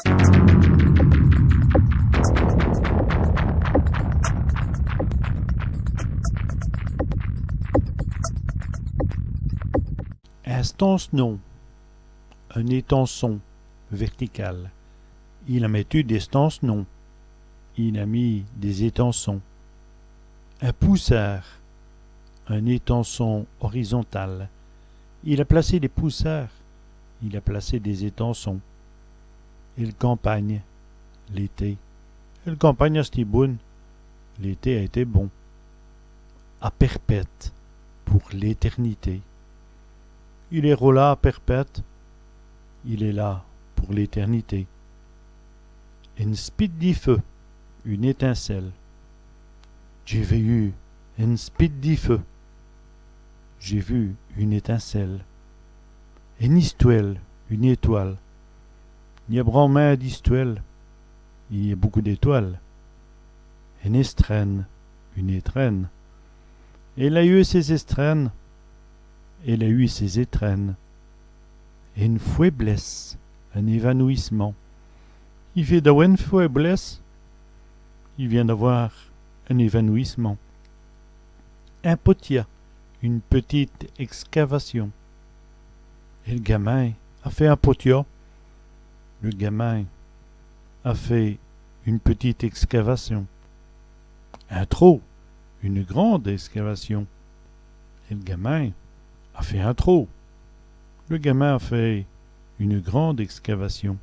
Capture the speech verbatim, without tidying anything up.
In stançon, un étançon vertical. Il a mètu dès stançons. Il a mis des étançons. In poussârd, un étançon horizontal. Il a placé dès poussârds. Il a placé des étançons. El campagne, l'été. El campagne a stî boune. L'été a été bon. A pèrpète, pour l'éternité. Il èst rola a pèrpète. Il est là pour l'éternité. Ène spite di feu, une étincelle. Dj'é vèyu ène spite di feu. J'ai vu une étincelle. Ène istwèle, une étoile. I gn-a branmint d'istwèles. Il y a beaucoup d'étoiles. Ène èstrène, une étrenne. Èle a yeû sès èstrènes. Elle a eu ses étrennes. Ène fwèblèsse, un évanouissement. I vént d'awè ène fwèblèsse. Il vient d'avoir un évanouissement. In potia, une petite excavation. El gamin a fét in potia. Le gamin a fait une petite excavation. In trô, une grande excavation. El gamin a fét in trô. Le gamin a fait une grande excavation.